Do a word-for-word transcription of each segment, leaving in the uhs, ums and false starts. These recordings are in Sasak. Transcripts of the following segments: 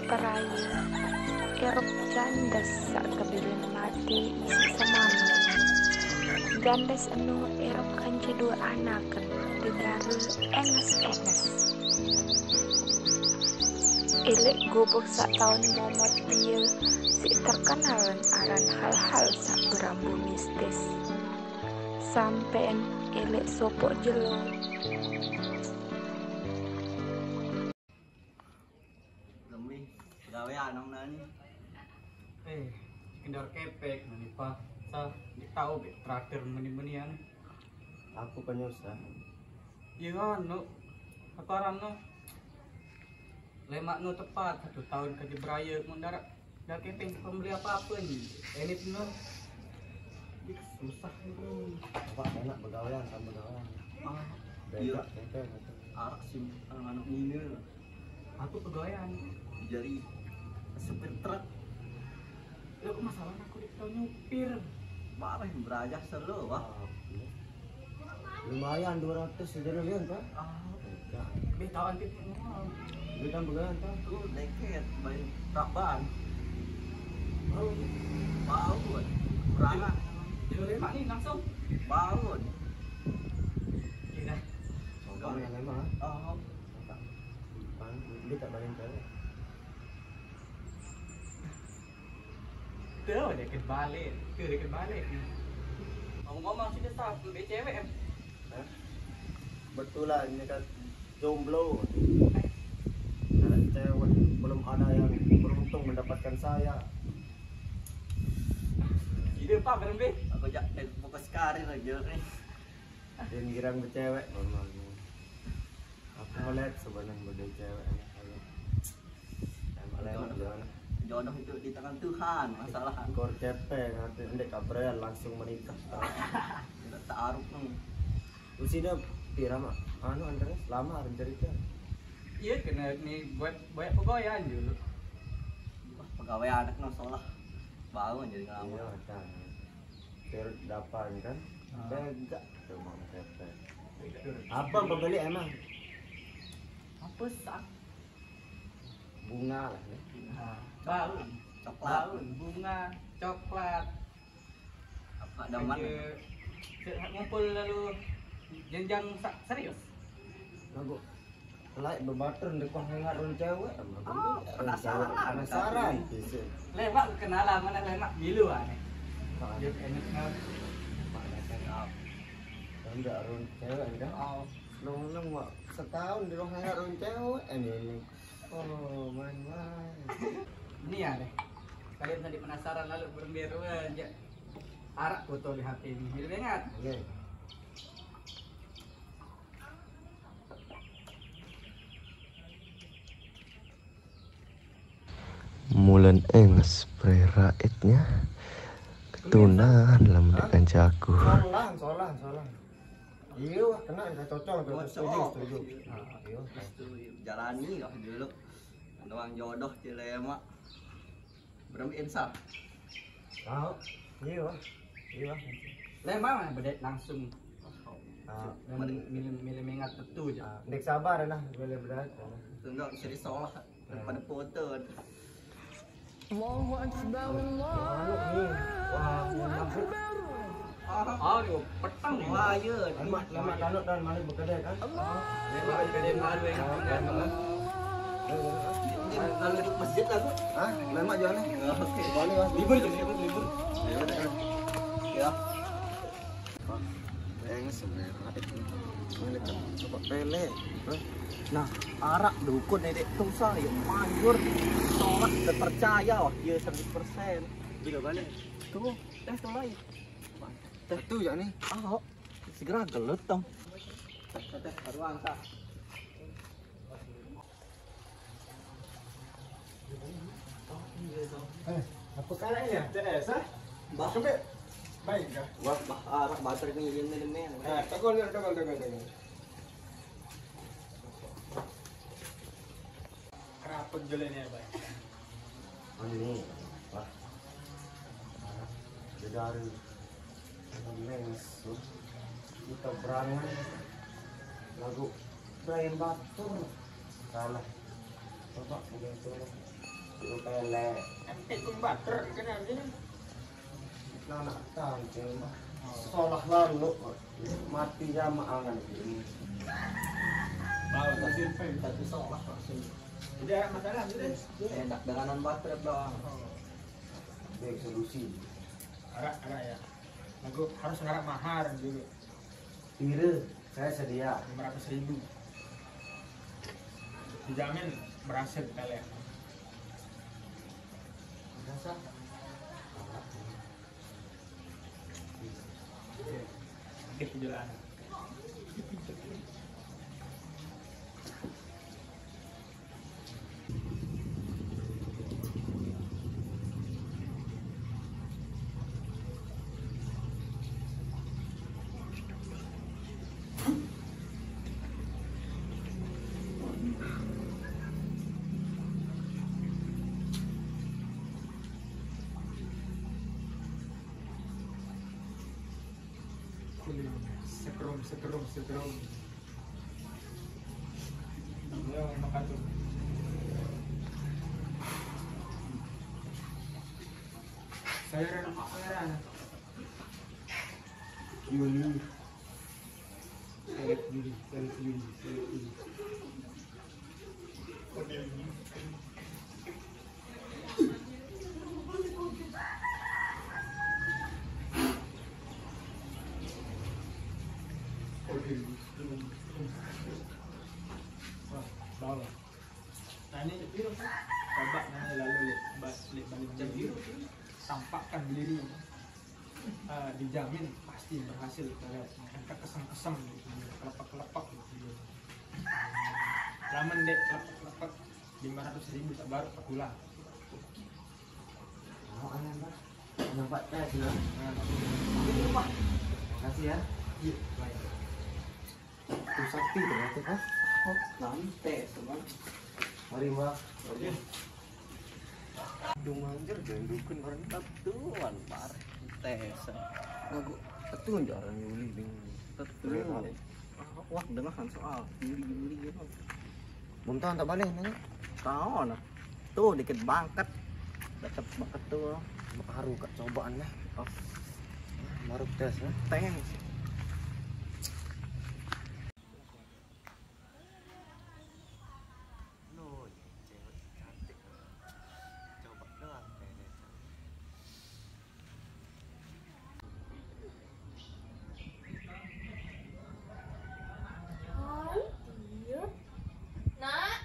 Peraye, erok jandes sak tebilin mate isiq semamen. Jandes eno erok kance due anaken, dedare enges-enges. Eleq goboh saq taun momot ie siq terkenalen aran hal-hal saq berambu mistis. Sampean eleq sopoq jelo. Lemih, pegawean nang nani. Eh, kendor kepek nani, Pak. Saq ndeq tao beq traktir meni-menian. Aku penyusah. Iya, anu, aku aran no. Lemaq no tepat satu taun kerja beraye mun daraq, daraq kepeng pembeli apa-apa ni. Enit no. Ih, susah ni. Bapak enak begawean sama begawean. Ah, iya. Beda, beda, beda. Araq sih, manuk nine. Aku pegawean. Jari supir truk. Lho, kok masalah aku dik tau nyupir? Parah, berajah selo, wah. Lumayan dua ratus sejero lian, Pak. Ah. Beh, tau anti. Beh, tambah kan, Pak? Tuh, deket, bayar taban. Bau. Bau. Berangkat. Jadi lemak nih langsung. Bau. Iya. Coba ya, lemak. Oh. Bang, dia tak bayar cewek. Tuh, deket balik. Tuh, deket balik. Ngomong-ngomong, sih, Saf, lebih cewek, em. Hah? Betulan, ini kan jomblo. Ada cewek, belum ada yang beruntung mendapatkan saya. Ide, Pak, berembe? Aku jak, eh, fokus karir aja, nih. Dan girang becewek, memang. Aku ngeliat sebenarnya model cewek enak aja. Emang enak. Jodoh itu di tangan Tuhan, masalah. Kor cepe, nanti ndek kaprean langsung menikah. Tidak taruh, hmm. Usia dia pira, Mak? Anu, Andres, lama ada cerita. Iya, kena nih buat, buat pegawaian dulu. Wah, pegawai anak no solah. Bau jadi ngelamun. Iya, kan. Perut dapan kan? Ah. Begak tuh, Mang Pepe. Apa yang pembeli emang? Apa sak? Bunga lah, ya. Nah, bau. Coklat. Bau, bunga, coklat. Apa ada mana? Aja, se-, ngumpul lalu jenjang sa-, serius. Lagu. Laik bebatur ndek wah ngengat run cewek, emang. Oh, penasaran. Penasaran, bisa. Lemak kenalan mana lemak milu aneh. Ah. Dia enak banget. Mana kan up. Enggak run cewek, enggak. Oh. Long long, Mak. Setahun di wah ngengat run cewek, ini, ini. Oh, main, main. Ini ya deh. Kalian tadi penasaran lalu berembe aja. Araq foto di H P ini. Milu ingat. Oke. Mulen enges preraitnya ketunan lamun ndeq kancaku. Solah, solah, solah. Iya, wah, kena, nggak cocok, cocok. Setuju, setuju. Nah, iya. Setuju. Jalani lah dulu. Doang jodoh cile mak. Berembe insaf. Tahu? Iya, wah. Iya, wah. Lah, emang bedet langsung. Ah. Milih, milih, milih mengat betul aja. Ah, ndeq sabar nah, milih bedet. Tunggu seri solah daripada foto. Allahu Akbar, Allahu Akbar. Ah, dia petang ni. Wah, ya. Lemak, lemak tanuk dan malik bekedai kan? Allah. Lemak bekedai baru yang. Lalu di masjid lah tu. Hah? Lemak jual ni? Okey. Boleh lah. Libur je, libur, libur. Ya. Yang sebenarnya. Mana kan? Coba pelek. Nah, araq dukun nenek tu saya manjur. Tolak dan percaya wah dia seratus persen. Bila balik? Tu, eh, tu lain. Satu je ni. Ah, segera gelut dong. Teh, teh, teh, baru angkat. Eh, apa kalah ni? T S, ah? Bah. Cukup. Baik dah. Wah, bah, araq baterai ni yang ni, ni. Ah, tegol, tegol, tegol, tegol. Kerapet jelek ni, Abang. Ini, wah. Dedari. Langsung. Kita berangan. Lagu Brian Batur. Salah. Coba, udah turun. Lu pelek. Kan tekun bater kan ini. Lah, nak tante mah. Salah lalu mati ya maangan ini. Mau tadi tapi salah maksudnya. Jadi ada masalah gitu deh. Enak dengan bater doang. Baik solusi. Arak, arak ya. Lagu harus ngarak mahar dulu. Pire, saya sedia. Lima ratus ribu. Dijamin berhasil kalian. Masa? Oke, oke, penjelasan. Sekerum, sekerum, sekerum. Ayo, makan tuh. Saya rela, saya rela. Yuli. Saya Yuli, saya Yuli, saya Yuli. Nah, ini coba nanti lalu lihat ba-, lihat balik jam biru, tampakkan diri. Eh, dijamin pasti berhasil kalian. Angkat kesem-kesem gitu, kelepek-kelepek gitu. Lamen deh, kelepek-kelepek. Lima ratus ribu tak baru aku lah. Mau aneh, Pak? Yang Pak, eh, sudah. Nah, makasih ya. Iya, baik. Itu sakti ternyata, Pak. Oh, nanti, teman. Mari, Mbak. Oke. Dong manjer, jangan dukun orang tuan, Pak. Tes. Aku tuh jarang Yuli ding. Betul. Wah, dengan soal Yuli, Yuli gitu. Belum tahu tak balik nanya. Tahu, nah. Tuh, dikit bangket. Deket bangket tuh. Baru kak cobaan lah. Oh. Baru tes ya. Tes. Loh, cewek cantik. Coba doang kayaknya. Hai, Dir. Nak,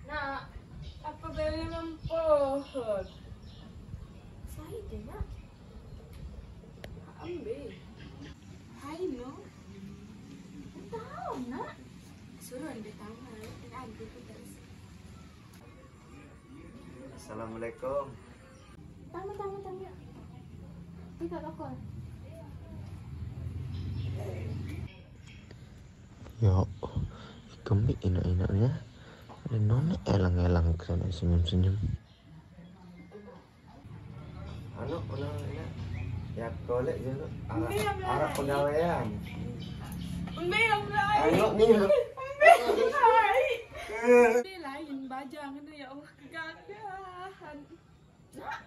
nak, apa beli mempohon? Saya deh, Nak. Ambil. Hai, no. Tahu, Nak. Suruh dia tahu, Nak. Kan aku terus. Assalamualaikum. Tama, tama, tama. Ikaw, ako. Yo, kembik enak-enaknya. Ada nona elang-elang ke sana senyum-senyum. Anu, anu, anu. Ya, golek dulu. Arah, arah pegawaian. Anu, nih. Ini lain bajang itu, ya Allah, kegagahan. Nah,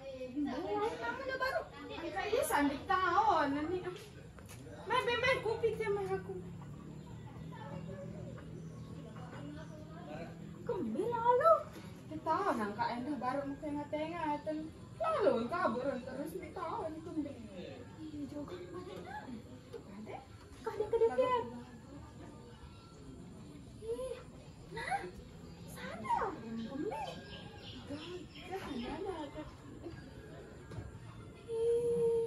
ini lain, kamu udah baru. Angkat dia sandik tahun, ini. Mai, mai, mai, kopi teh, mai aku. Kembali lalu. Kita nangka endah baru mau tengah-tengah, ten. Lalu kabur terus, kita kembali. Ih, jauh banget, Nak. Ada? Kah dia ke depan? Ih, Nak, sadar. Kembali. Gagah, mana? Ih.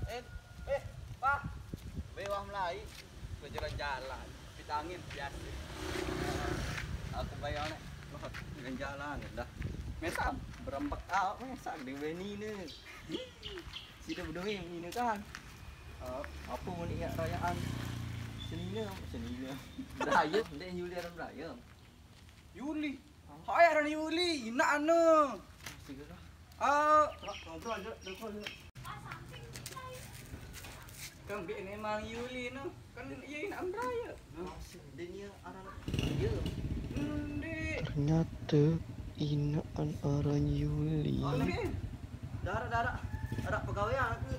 Eh, eh, Pak. Bewah mulai. Ke jalan-jalan. Pit angin biasa. Aku bayar nek. Wah, jalan-jalan dah. Mesak berembak awak mesak di Beni ni. Sida berdua ini kan. Eh, apa mau ni rayaan? Senina, senina. Beraya, ndek Yuli ada beraya. Yuli. Hai, aran Yuli, inak anu. Segera. Ah, ngobrol aja, ngobrol aja. Kan bi memang Yuli no. Kan iya inak beraya. Masih dia ni Nyata inaan aran Yuli. Darah, darah. Ada pegawai aku.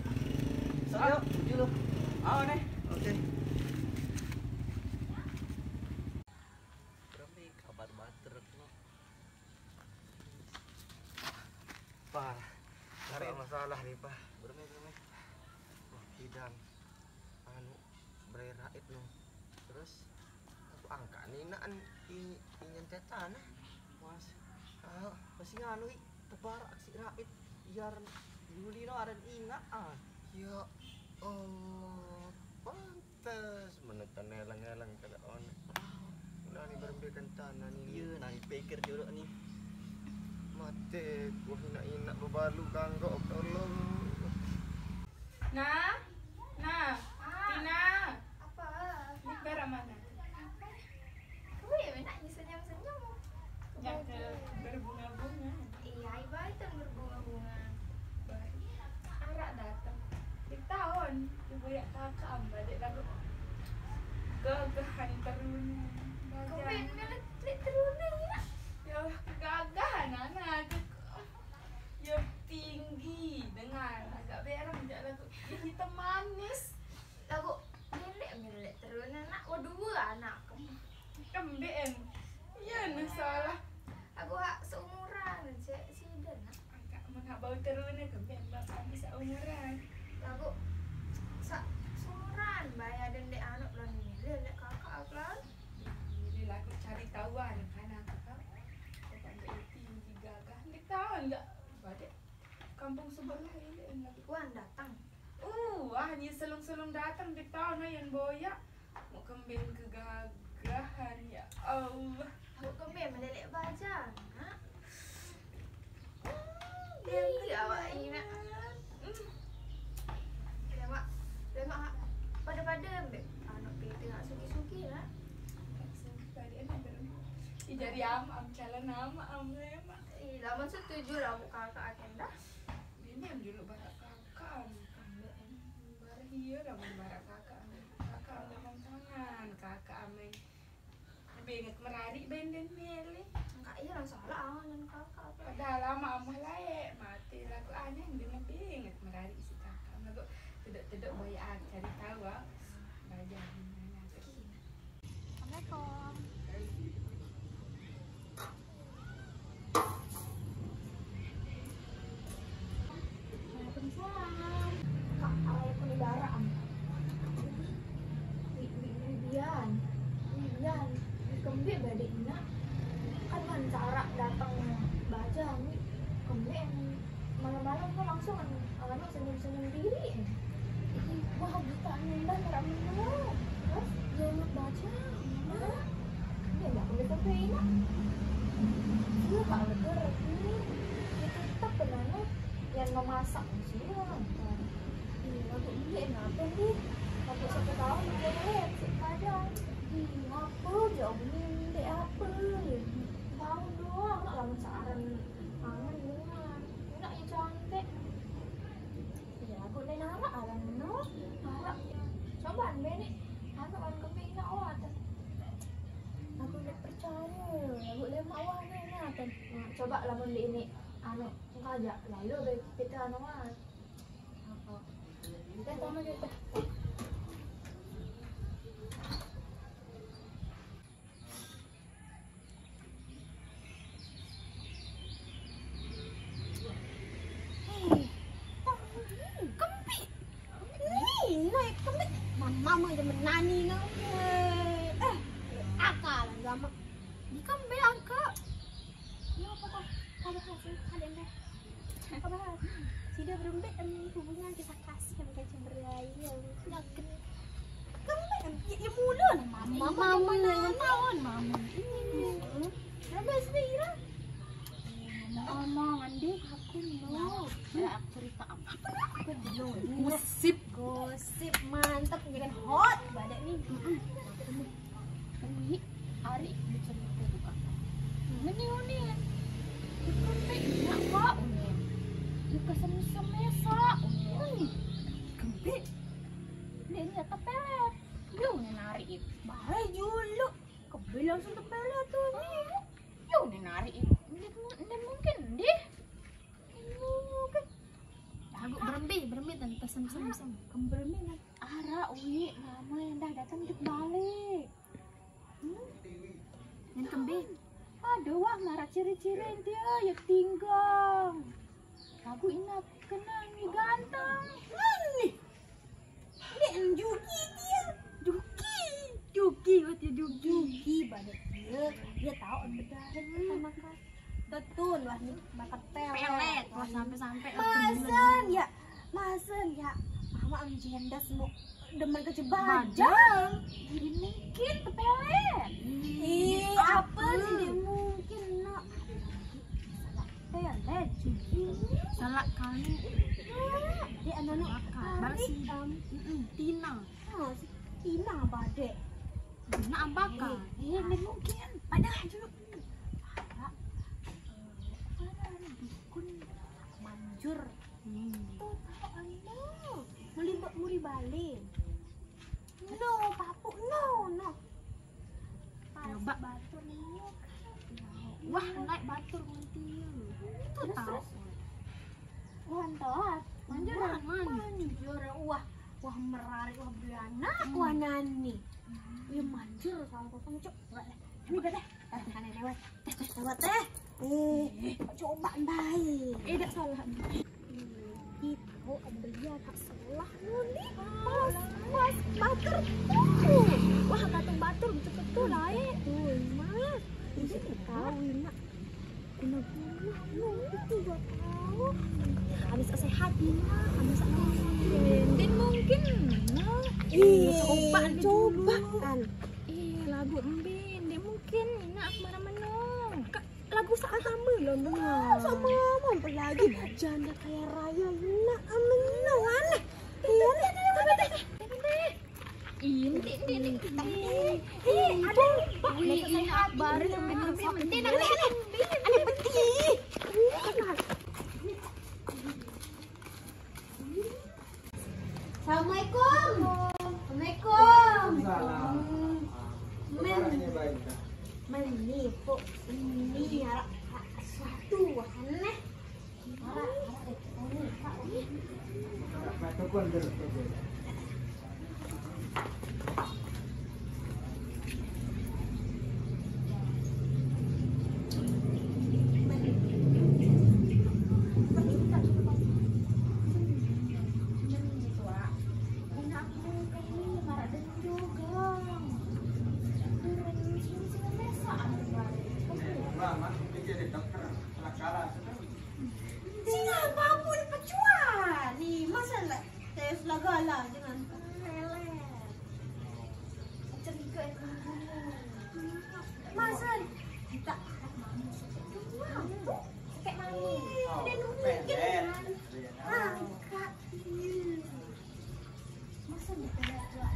Saya, tujuh lo. Oh, nih. Oke. Berembe kabar batur lo. Parah. Ada masalah nih, Pak. Berembe, berembe. Wah, kidang. Anu, berai raib no. Terus aku angkat ni nak i-, inyan tetan, eh. Mas. Ah, masih nganu i, tebarak si raib. Biar Yuli no aran inaan. Ya Allah, pantes menetan eleng-eleng kada on. Nah, ni berembe kentana ni. Iya, nah, pikir dulu ni. Mate, gua nak inak bebalu kanggok, tolong. Nah, nah, ah. Tina. Apa? Ini barang mana? Apa? Kamu ya, Nak, senyum-senyum. Yang ke berbunga-bunga. Iya, ibarat yang berbunga-bunga. Baru arak datang. Di tahun, ibu ya kakak amba, dek lagu. Gagahan teruna. Kau main melet teruna, ya? Ya, kegagahan, anak. Ya, tinggi dengan agak berem jak lagu. Ya, hitam manis. Lagu milik, milik teruna, nak. Oh, dua anak. Kembe en. Iya, nah, salah. Aku hak seumuran, cek sida, nak. Agak mun hak bau teruna, kembe en, bau kami seumuran. Lagu sa-, seumuran, bayar dendek anu, belum milih, lek kakak aku lan. Jadi lagu cari tahu anak-anak, kakak. Kakak ambil tinggi gagah, nggak tahu, nggak. Balik kampung sebelah ini, en, lagu. Wan datang. Uh, wah, ni selung-selung datang di tahun, nah, yang boyak. Mau kemben kegagahan, ya Allah. Aku kemben melelek baja, nak. Hmm, iya, awak ini, nak. Hmm. Lemak, lemak, ha-, pada-pada ambek anak kita nak suki-suki, nak. Ih, jadi am, am calon ama, am lemak. Ih, lamun setuju lah, bu kakak akan dah. Ini am dulu barak kakak, am. Barak iya, lamun barak kakak, am. Kakak am tangan, kakak am. Lebih ingat merari benden mele. Enggak iya, langsung salah awan dan kakak. Padahal lama amah lae, mati lagu aneh, dia lebih ingat merari si kakak. Lagu tedok-tedok boy, ah, cari tahu, ah. Belajar di mana. Assalamualaikum. Waalaikumsalam. Kak, awal aku ni barang. Wi, wi, wi, Bian. Wi, Bian. Wi, kembe badek ina. Kan man cara datang baja, wi. Kembe malam-malam tu langsung anu, anu, senyum-senyum diri. Ih, wah, buta nunda, ngerak menua. Terus? Ya, anak baja. Mana? Dia ndak boleh sampai enak. Iya, Kak, betul. Ini, ini tetap benar, yang memasak sih, ya. Iya, aku beli enak apa nih? Aku siapa tahu, dia boleh, cek kadang. Ih, apa je, aku ni, apa? Tahu doang, nak lawan searan. Aman, benar. Enak ya, cantik. Ya, aku ni narak alam no. Narak. Coba ambil ni. Aku kan keping nak awak tu. Aku ni percaya. Aku lemak awak ni nak. Nah, coba lamun di ini. Anu, engkau aja. Lalu be-, kita anu ah. Apa? Kita sama kita. Eh, kempi. Ni, naik kempi. Mama mah je menani no. Eh, eh, akal agama. Di kempi angka. Ya, apa kah? Kau bahas, eh, ada yang dah. Kau bahas. Sida berembet, em, hubungan kisah kasih yang macam berlayar. Yakin. Kempi, em, ya, ya mula lah mama. Mama, mama, mama, mama. Tahun mama. Hmm. Dah best ni, Ira. Mama, mandi aku no. Ya, cerita apa? Apa dulu? Gosip. Gosip, mantap, jadi hot badak ni. Mm-mm. Ini hari bercerita buka. Meni uni. Bukan teh nak kak uni. Bukan semisal mesa uni. Uni. Kempi. Dia ni tak pelet. Dia uni narik. Bahaya juluk. Kempi langsung terpelet tu ni. Ini narik ini. Ini, ini mungkin, deh. Ini mungkin. Aku berembe, berembe, Tante, sem, sem, sem. Kemberembe, nah. Ara, wi, mama yang dah datang jek balik. Hmm? Yang kembe. Ada wah, marah ciri-ciri dia, ya tinggang. Lagu inap kenang ni ganteng. Nih. Ini Juki dia. Juki. Juki, what you Juki? Juki, banyak dia. Dia tahu bedarin sama kan. Betul, wah, ini makan pelet. Pelet, wah, sampai-sampai. Masen, ya. Masen, ya. Mama am jendas mau demen ke Jebajang. Ini mungkin pelet. Ih, apa sih dia mungkin, nak? Pelet, Juki. Salah kali. Dia anu, anu, baru sih. Mm-mm, Tina. Ah, si Tina badek. Tina ambaka. Ini, ini mungkin. Padahal dulu. Ada, eh, ada dukun manjur. Hmm. Tuh, tahu anu. Melimbak muri balik. No, papu, no, no. Coba. Batur ni, kan. Wah, naik batur nganti. Itu tahu. Terus? Wah, entah. Manjur, wah, manjur. Manjur. Wah, wah, merari, wah, beranak, hmm, wah, nani. Ya, manjur, kalau kau cok. Ini dah, dah. Ada lewat. Teh, teh, lewat, teh. Eh, coba baik. Eh, tak salah. Itu dia tak salah. Nuni, mas, mas, batur. Tuh. Wah, katung batur, betul-betul, lain. Tuh, mas. Ini tahu, nak. Guna-guna, no, itu juga tahu. Habis sehat, Dina. Habis apa? Din mungkin, no. Ih, coba, coba. Ih, lagu embin. Din mungkin, nak kemana-mana. Lagu sama lo dengar. Sama apa lagi? Janda kaya raya, nak, amin lo aneh. Iya, ini, ini, ini. Eh, ada, Pak. Wih, ini akbar. Ini, ini, ini. Aneh peti. Assalamualaikum. Assalamualaikum. Salam. Hmm. Men. Men ni, kok ini arak, arak sesuatu, aneh. Arak, arak, eh, ini, arak, ini. Arak, arak, tukun, tukun, tukun. Sing apa pun pecuali. Masa lah tes lagala dengan pelet. Cerita itu. Masa kita anak mami. Kayak mami. Dia nungguin kan. Angkat. Masa gitu ya, Tuan?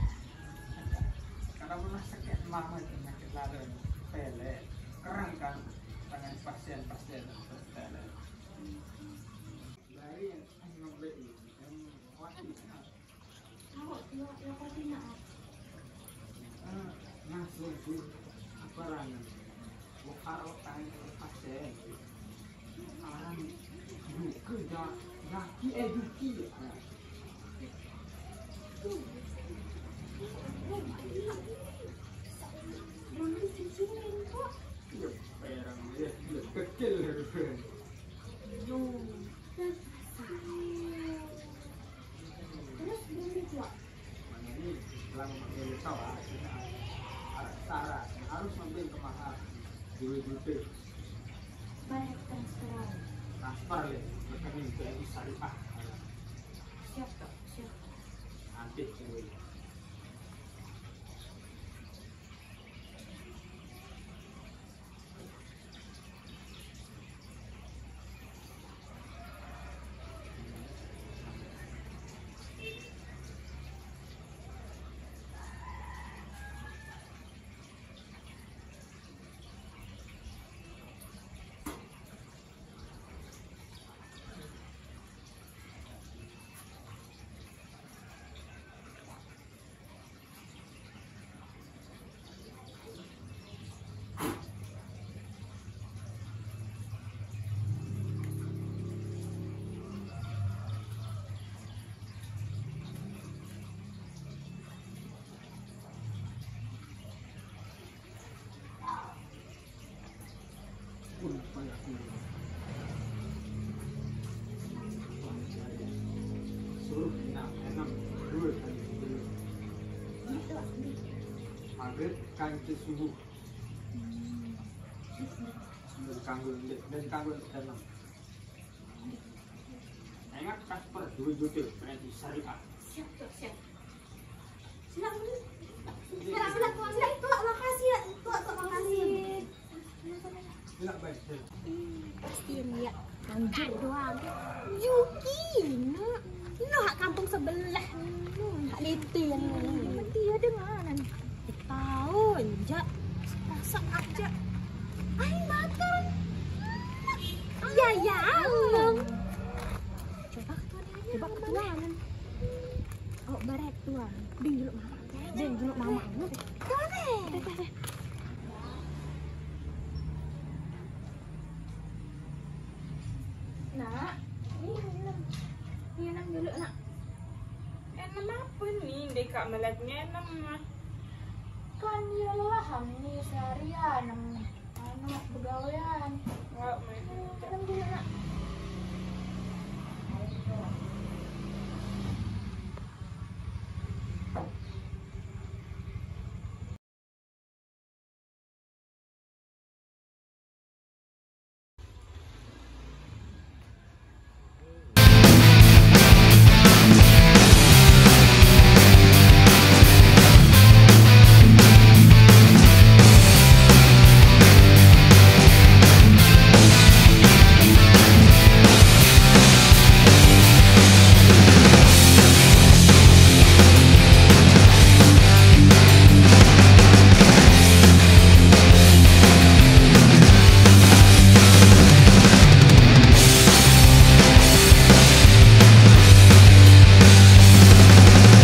Kalau rumah sakit mama itu sakit lalu pelet. Kerang kan tangan pasien-pasien pelet. Dari yang ngebeli ini, yang wakil. Nah, sudah apa rangan? Bukan otak pasien. Aran juga da-, daki, eh, duki. Iya, perang, iya, iya, kecil, ya. Terus belum dibuat. Mana ini, setelah memakai tahu, ah, kita, ah, syarat harus membeli ke mahal. Dua juta. Bayar transferan. Transfer ya, rekening B N I Syariah. Siap, Kak, siap. Nanti tunggu ya. Suruh enam, enam, dua kali dulu. Maghrib kanti subuh. Dari kanggul, dari kanggul enam. Ingat Kasper dua juta, berarti syariah. Siap, siap, siap. Silakan. Silakan, silakan, silakan. Silakan, Tuak, makasih ya. Tuak, Tuak, makasih. Silakan, baik. Ih, pasti ya, Mia. Anjir doang. Yuki, nak. Nah, kampung sebelah. Nah, hak lete yang mana? Dia dengar. Tahun, jak. Rasa aja. Aing bakal. Ya, ya, Allah. Coba ketua dia. Coba ketua. Oh, barat tuan. Ding dulu mama. Ding dulu mama. Tuh, deh. Teh, teh, teh. Nak, ini minum. Minum dulu, nak. Enem apa nih? Deka melat ngenem. Kan dia lelah nih seharian. Anak begawean.